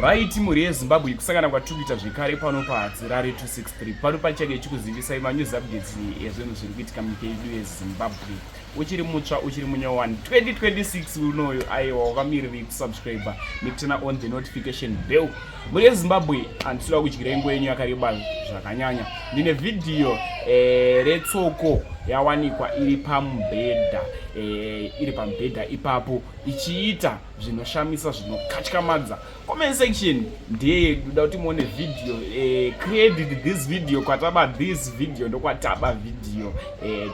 Right, mhuri yeZimbabwe, kusangana kwatiri kuita zvekare pano paHadzirare 263. Pano pachange ichikuzivisai manews updates ezvinhu zviri kuitika munyika yedu yeZimbabwe. Uchiri mutsva, uchiri munyowani, 2026 unoyo, aiwa, wakamiriri kusubscribe nekuturn on the notification bell. Mhuri yeZimbabwe, handisida kudyira nguva yenyu yakareba zvakanyanya. Ndine vhidhiyo retsoko yawanikwa iri pamubhedha, iri pamubhedha ipapo ichiita zvinoshamisa, zvinokatyamadza. Comment section ndeyedu, da kuti muone vhidhiyo. Credit this video kwataba this video, ndokwataba vhidhiyo.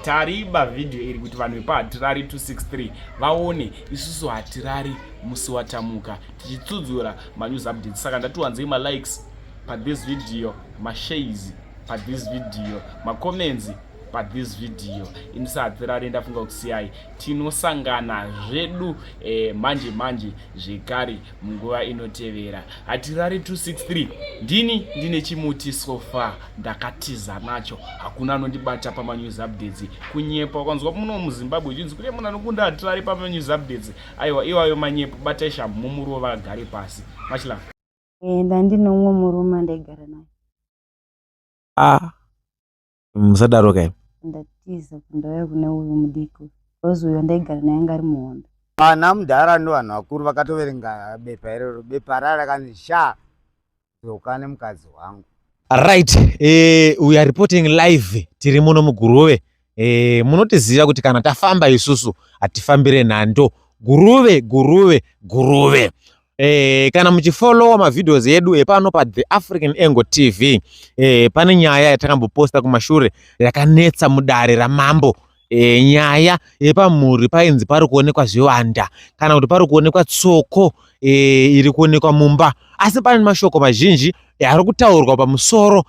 Tariba vhidhiyo iri kuti vanhu vepaHatirari 263 vaone. Isusu hatirari musi watamuka tichitsudzura manews updates, saka ndatiwanzei malikes pathis video, mashares pathis video, macomments pathis video. Ini saHatirari ndafunga kusiyai. Tinosangana zvedu manje manje zvekare munguva inotevera. Hatirari 263, ndini ndine chimuti. So far ndakatiza nacho, hakuna anondibata pamanews updates. Kunyepa. Ukanzwa muno muZimbabwe uchinzi kune munhu anokunda Hatirari pamanews updates, aiwa, iwayo manyepo. Batai shamhu mumurova agare pasi. Much love. Ndandine umwe murume andaigara naye. Ah, musadaro kai. Ndatiza kundauya kune uyu mudiki because uyu andaigara naye anga ari muhondo. Vana mudhara ndo vanhu vakuru, vakatoverenga bepa iroro. Bepa rara rakanzi, "Sha, dzoka nemukadzi wangu." Right, we are reporting live, tiri muno muGuruve. Munotiziva kuti kana tafamba isusu hatifambire nhando. Guruve, Guruve, Guruve. Kana muchifollowa mavideos edu epano pa The African Angle TV, pane nyaya yatakamboposta kumashure yakanetsa mudare ramambo. Nyaya yepamhuri, painzi pari kuonekwa zvivanda kana kuti pari kuonekwa tsoko iri kuonekwa mumba, asi pane mashoko mazhinji ari kutaurwa pamusoro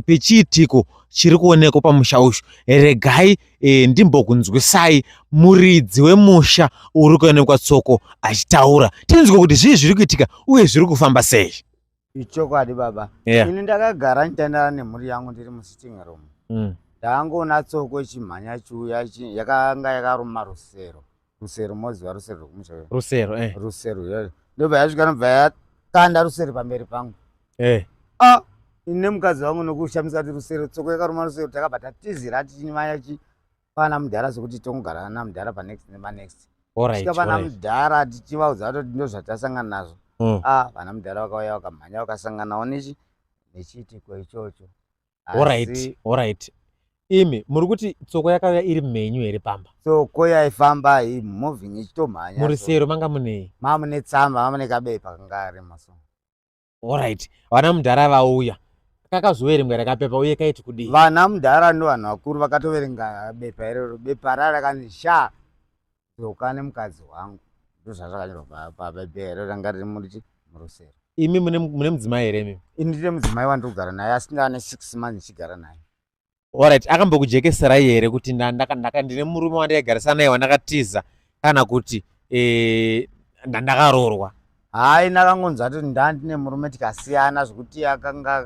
pechiitiko chiri kuonekwa pamusha uyu. Regai ndimbokunzwisai muridzi wemusha uri kuonekwa tsoko achitaura, tinzwe kuti zvii zviri kuitika uye zviri kufamba sei. Ichokwadi, baba. Ini ndakagara nditandara nemhuri yangu, ndiri musitting room. Ndakangoona tsoko ichimhanya chiuya, yakanga yakaruma rusero. Rusero, moziva rusero rwekumusha? Rusero. Rusero iyoyo ndobva yasvika, nobva yakanda rusero pamberi pangu. Ah, ini nemukadzi wangu nokushamisa kuti rusero, tsoko yakaruma rusero. Takabva tatizira tichimanya pana mudhara, sekuti tongogara namudhara panext nemanext. Svika pana mudhara tichivaudza kuti ndo zvatasangana nazvo. Ah, vana mudhara vakauya, vakamhanya, vakasanganawo nechiitiko ichocho. Alright, imi muri kuti tsoko yakauya iri mhenyu here pamba? Tsoko yaifamba, moving, ichitomhanya. Murusero manga munei? Mamune tsamba, mamune kabepa kanga karimo so. Alright, vana mudhara vauya, kakazoverengwa rakapepa uye kaiti kudii? Vana mudhara ndo vanhu vakuru, vakatoverenga bepa iroro. Bepa rara rakanzi, "Sha, dzoka nemukadzi wangu." Ndo zvazvakanyorwa pabepa iroro ranga riri murichi murusero. Imi mune mudzimai here imi? Ini ndine mudzimai wandiri kugara naye, asi ndava ne6 months ndichigara naye. Alright, akambokujekeserai here kuti ndine murume wandaigarisana naye wandakatiza, kana kuti ndandakaroorwa? Hai, ndakangonzwa kuti ndandine murume, tikasiyana, zvekuti akanga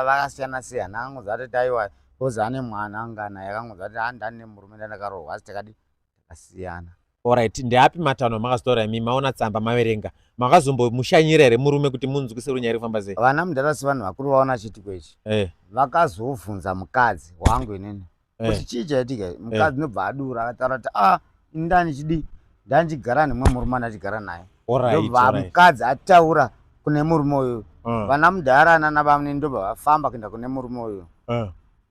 vakasiyana siyana. Akangonzwa kuti aiwa, because ane mwana anga naye. Akangonzwa kuti ha, ndandine murume, ndandakaroorwa, asi takadi takasiyana. Alright, ndeapi matanho amakazotaura imi maona tsamba, maverenga? Makazombomushanyira here murume kuti munzwise kuti nyaya iri kufamba sei? Vana mudhara sevanhu vakuru vaona chiitiko ichi, vakazobvunza mukadzi wangu inini kuti chii chaitika. Mukadzi ndobva adura, akataura kuti, "A, ini ndanichidi ndandichigara nemumwe murume andachigara naye." Ndobva mukadzi ataura kune murume uyu. Vana mudhara nana bamunini ndobva vafamba kuenda kune murume uyu,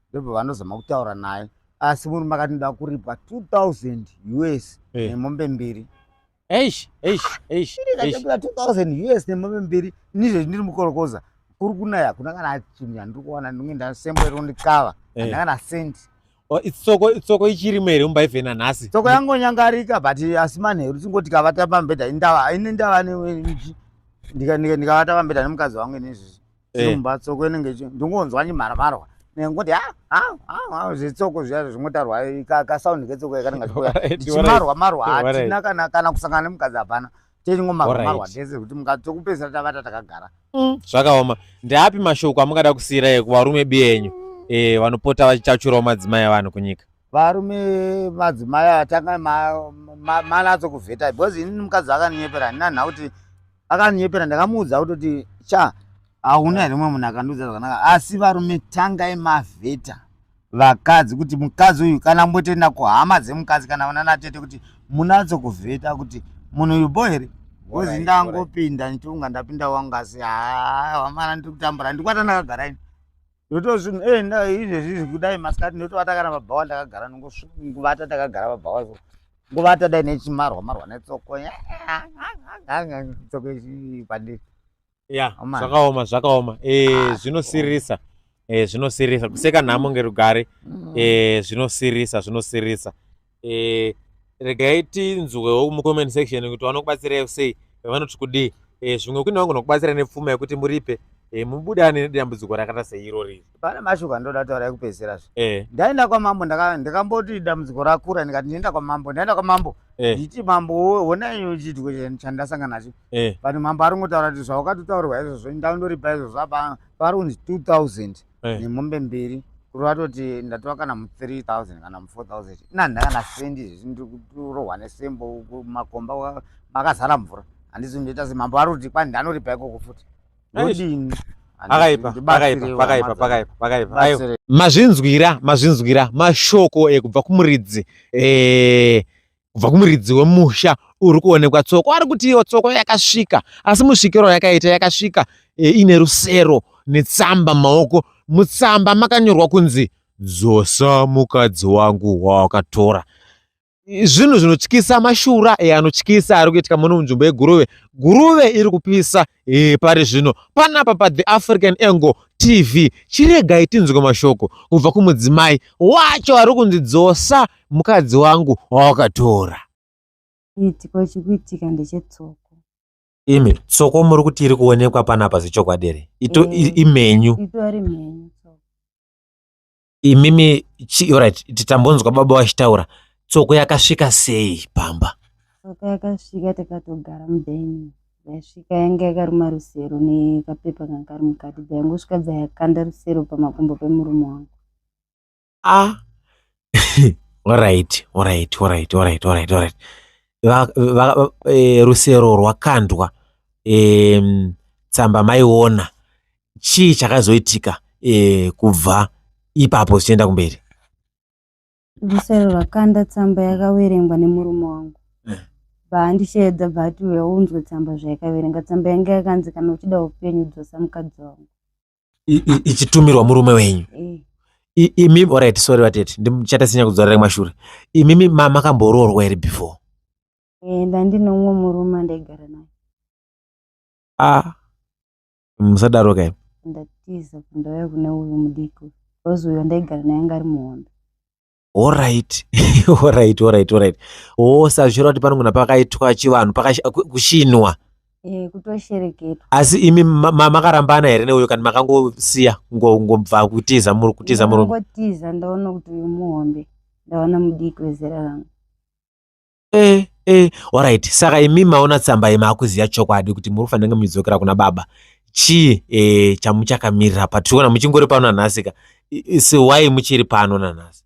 ndobva vanozama kutaura naye, asi murume akati ndoda kuripwa 2000 US nemombe mbiri. Eish, eish, eish, eish. Ndikatapira 2000 US nemombe mbiri. Inizvezvi ndiri mukorokoza, kuri kunaya, hakuna kana chinhu chandiri kuwana. Ndinge ndasembo iri kundikava. Handina kana sendi. Oh, tsoko ichirimo here mumba even nanhasi? Tsoko yangonyangarika, but asi manheru tingoti tikavata pamubhedha, indava ini ndava ndikavata pamubhedha nemukadzi wangu inizvizvi, mumba tsoko inenge ndingonzwa nyimharamarwa nengoti ha ha ha, zvetsoko zviya zvingotarwa, kasaundi ketsoko yakanenge kachikuya, ndichimarwa marwa. Hatina kana kusangana nemukadzi, hapana, tichingomarwa marwa tese kuti mukadzi tokupedzisira tavata takagara. Zvakaoma. Ndeapi mashoko amungada kusiyira kuvarume biyenyu vanopota vachichachurawo madzimai avanhu kunyika? Varume, madzimai atanga manatso kuvheta, because inini mukadzi akaninyepera, handina nhau kuti Akanyepera ndakamuudza kutoti cha hauna here mumwe munhu akandiudza zvakanaka asi varume tangai mavheta vakadzi kuti mukadzi uyu kana mbotoenda kuhama dzemukadzi kana vana natete kuti munatso kuvheta kuti munhu uyu bo here bcoz ndangopinda ndichiunga ndapinda wangu asi haa wamana ndiri kutambura ndikwata ndakagara ini ndotozvinhu eh, izvezvi izvi kudai masikati ndotovata kana pabhawa ndakagara ndongosvata ndakagara pabhawa ngovata dai nechimarwa marwa netsoko tsoko ichi pandiri ya zvakaoma zvakaoma eh, ah, zvinosiririsa eh, zvinosiririsa kuseka nhamo ngerugare mm. eh, zvinosiririsa zvinosiririsa eh, regai tinzwewo mucomment section kuti vanokubatsirai sei vanoti kudii eh, zvimwe kune vangona kubatsira nepfuma yekuti muripe eh, mubudane nedambudziko rakaita seirori pane mashoko andoda kutaura ekupedzisira zve eh. ndaenda kwamambo ndakamboti dambudziko rakura ndikati ndienda kwamambo ndaenda kwamambo eh. ndichiti mambo honai chiitiko chandasangana nacho eh. but mambo ari kungotaura kuti zvawakatotaurwa izvozvo ndaundoripa izvozvo apa pari kunzi 2000 eh. nemombe mbiri kureva toti ndatova kana mu 3000 kana mu 4000 ina ndakana sendi izvi ndikurohwa nesembo makomba makazara mvura handisi ndoita semambo ari kuti kwani ndanoripa ikoko futi ndodini pakaipa pakaipa pakaipa pakaipa pakaipa mazvinzwira mazvinzwira mashoko ekubva kumuridzi eh kubva kumuridzi wemusha uri kuonekwa tsoko ari kuti iyo tsoko yakasvika asi musvikiro yakaita yakasvika e, ine rusero netsamba maoko mutsamba makanyorwa kunzi dzosa mukadzi wangu wawakatora zvinhu zvinotyisa mashura e, anotyisa ari kuitika muno munzvimbo yeguruve guruve iri kupisa e, pari zvino panapa pathe african angle tv chiregai tinzwe mashoko kubva kumudzimai wacho ari kunzi dzosa mukadzi wangu wawakatora chiitiko chikuitika ndechetsoko imi tsoko muri kuti iri kuonekwa panapa zvechokwadi here ito e, imenyu itori mhenyu tsoko imimi right titambonzwa baba vachitaura tsoko yakasvika sei pamba tsoko yakasvika takatogara mudining yasvika yanga yakaruma rusero nekapepa kanga kari mukati bva yangosvika bva yakanda rusero pamakumbo pemurume wangu ah alright alright alright alright alright alright e, rusero rwakandwa e, tsamba maiona chii chakazoitika e, kubva ipapo zvichienda kumberi rusero rwakanda tsamba yakaverengwa nemurume wangu eh. bvaandisheedza bvaati uya unzwe tsamba zvayakaverenga tsamba yanga yakanzi kana uchida upenyu dzosa mukadzi wangu ichitumirwa murume wenyu eh. Imimi alright sorry vatete ndichata kudzorera kumashure imimi makamboroorwa here before eh, ndandine umwe murume andaigara naye ah musadaro kai ndatiza kundauya kune uyu mudiki because uyu andaigara naye anga ari muhombe alright alright alright alright o saka zvichireva kuti panogona pakaitwa chivanhu kushinwa eh, kutoshereketwa asi imi makarambana here neuyo kana makangosiya ngobva kutiza muri kutiza murume ngotiza ndaona kuti uyu muhombe ndaona mudiki wezera rangu eh eh alright saka imi maona tsamba iyi maakuziva chokwadi kuti muri kufanira kunge muchidzokera kuna baba chii eh, chamuchakamirira pa tiri muchingori pano nanhasi ka so why muchiri pano nanhasi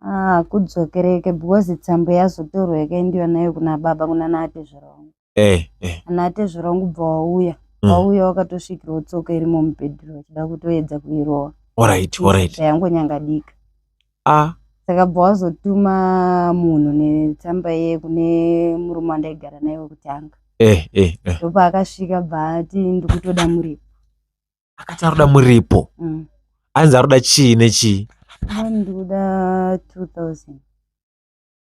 ah kudzokereke because tsamba yazotorwa yakaendiwa nayo kuna baba kuna naatezvara wangu eh, eh. ana atezvara wangu bva wauya wauya wakatosvikirawo tsoka irimo mubhedhuru vachida kutoedza kuirova alright alright yangonyangadika ah saka bva wazotuma munhu netsamba iye kune murume wandaigara naye wekutanga eh, eh, eh. ndopaakasvika bva ati ndikutoda muripo akati aroda muripo mm. anzi aroda chii nechii ndikuda 2000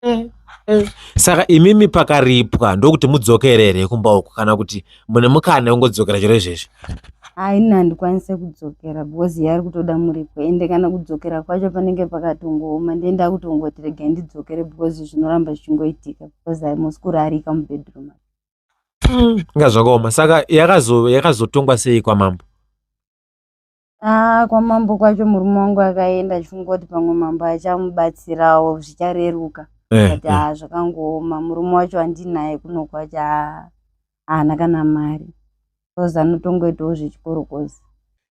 eh, eh. Saka imimi pakaripwa ndokuti mudzokere here kumba uku kana kuti mune mukana wongodzokera chero izvezvi? Haini handikwanise kudzokera because iye ari kutoda muripo ende kana kudzokera kwacho panenge pakatongooma ndiye ndakutongoti regai ndidzokere because zvinoramba zvichingoitika because hamusi kurarika mubedroom. Inga zvakaoma. Saka yakazotongwa sei kwamambo? Ah, kwamambo kwacho murume wangu akaenda achifunga kuti pamwe mambo achamubatsirawo zvichareruka eh, but ah, zvakangooma murume wacho andinaye kuno kwacho ah, haana kana mari because anotongoitawo zvechikorokozi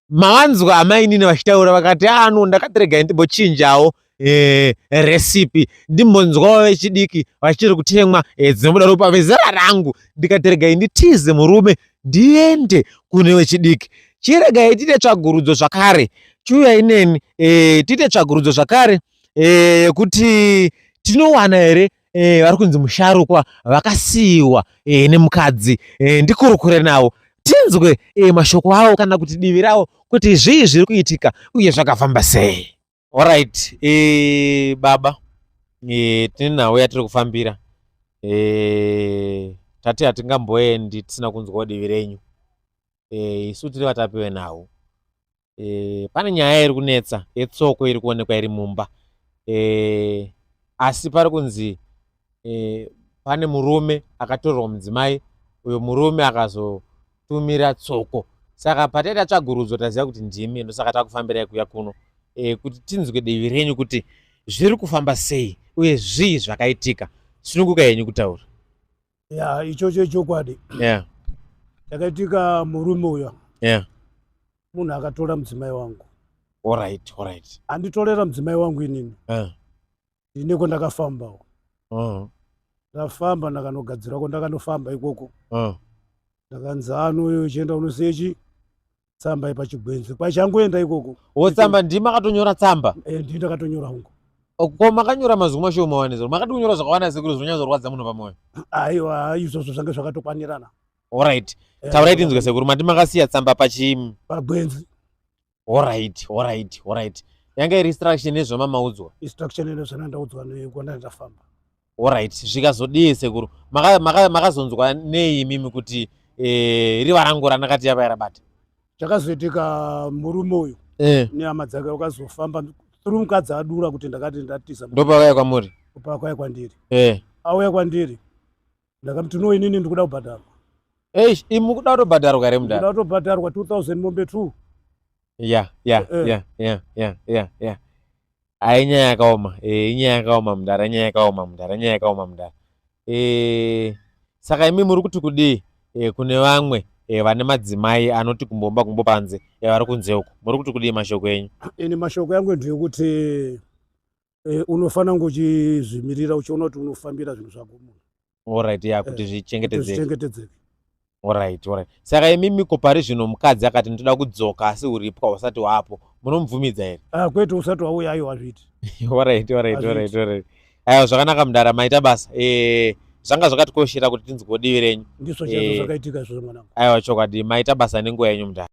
Mawanzwa amainini vachitaura vakati ano ndakati regai ndimbochinjawo e, recipe ndimbonzwawo vechidiki vachiri kutemwa e, dzinobuda ropa vezera rangu ndikati regai nditize murume ndiende kune vechidiki chiregai tiite tsvagurudzo zvakare chiuyai neni e, tiite tsvagurudzo zvakare yekuti e, tinowana here e, vari kunzi musharukwa vakasiyiwa e, nemukadzi e, ndikurukure navo tinzwe e, mashoko avo kana kuti divi ravo kuti zvii zviri kuitika uye zvakafamba sei. Alright, e, baba e, tine nhau yatiri kufambira e, tati hatingamboendi tisina kunzwawo divi renyu e, isu tiri vatapi venhau e, pane nyaya iri kunetsa yetsoko iri kuonekwa iri mumba e, asi pari kunzi e, pane murume akatorerwa mudzimai uyo murume akazotumira tsoko saka pataita tsvagurudzo taziva kuti ndimi ndosaka takufambirai kuya kuno e, kuti tinzwe divi renyu kuti zviri kufamba sei uye zvii zvakaitika sununguka henyu kutaura ya ichocho ichokwadi yeah. chakaitika murume uyo yeah. munhu akatora mudzimai wangu Alright, alright. Anditorera mudzimai wangu inini. Ndine kwandakafambawo. Ndafamba ndakanogadzira kwandakanofamba ikoko. Ndakanzi ano chienda unosiye chi tsamba yepachigwenzi. Kwachangoenda ikoko. Wo tsamba ndimi makatonyora tsamba? Eh, ndini ndakatonyora hongu. Ko makanyora mazwi mashoma wani zuro. Makati kunyora zvakawanda sekuru zvinonyatsorwadza munhu pamoyo. Aiwa, izvozvo zvange zvakatokwanirana. Alright. Taurai tinzwe sekuru mati makasiya tsamba pachi pagwenzi. Alright, alright, alright. Yanga iri instruction yezvamamaudzwa. Instruction yezvandaudzwa nekwanda ndafamba. Alright, zvikazodii sekuru? Makazonzwa maka, maka nei imimi kuti eh, riva rangu randakati yava yarabata? Chakazoitika murume uyu eh. nehama dzake wakazofamba through mukadzi adura kuti ndakati ndatiza. Ndopakauya kwamuri? Ndopakauya kwandiri. Eh. Auya kwandiri. Ndakamuti no inini ndikuda kubhadharwa. Eish, imi mukuda kutobhadharwa here mudhara? Ndikuda kutobhadharwa 2000 mombe 2. Ya, ya, eh. ya, ya, ya, ya, ya. Ai inyaya yakaoma. Eh, inyaya yakaoma mudhara, inyaya yakaoma mudhara, inyaya yakaoma mudhara. Eh, saka imi muri kuti kudii eh, kune vamwe eh, vane madzimai anoti kumbomba kumbo panze eh, vari kunze uko. Muri kuti kudii mashoko enyu? Ini mashoko yangu ndeyekuti eh, unofanira kunge uchizvimirira uchiona kuti unofambira zvinhu zvako munhu. Alright, ya kuti eh, zvichengetedzeke. Zvichengetedzeke. Alright, alright. Saka imimi ko pari zvino mukadzi akati ndoda kudzoka asi uripwa usati wapo munomubvumidza here? Ah, kwete usati wauya ayo hazviiti. Alright, alright, alright, alright. Aiwa zvakanaka mudara maita basa. Eh, zvanga zvakatikoshera kuti tinzwe divi renyu. Ndizvo chaizvo eh, zvakaitika izvozvo mwanangu. Aiwa chokwadi maita basa nenguva yenyu mudara.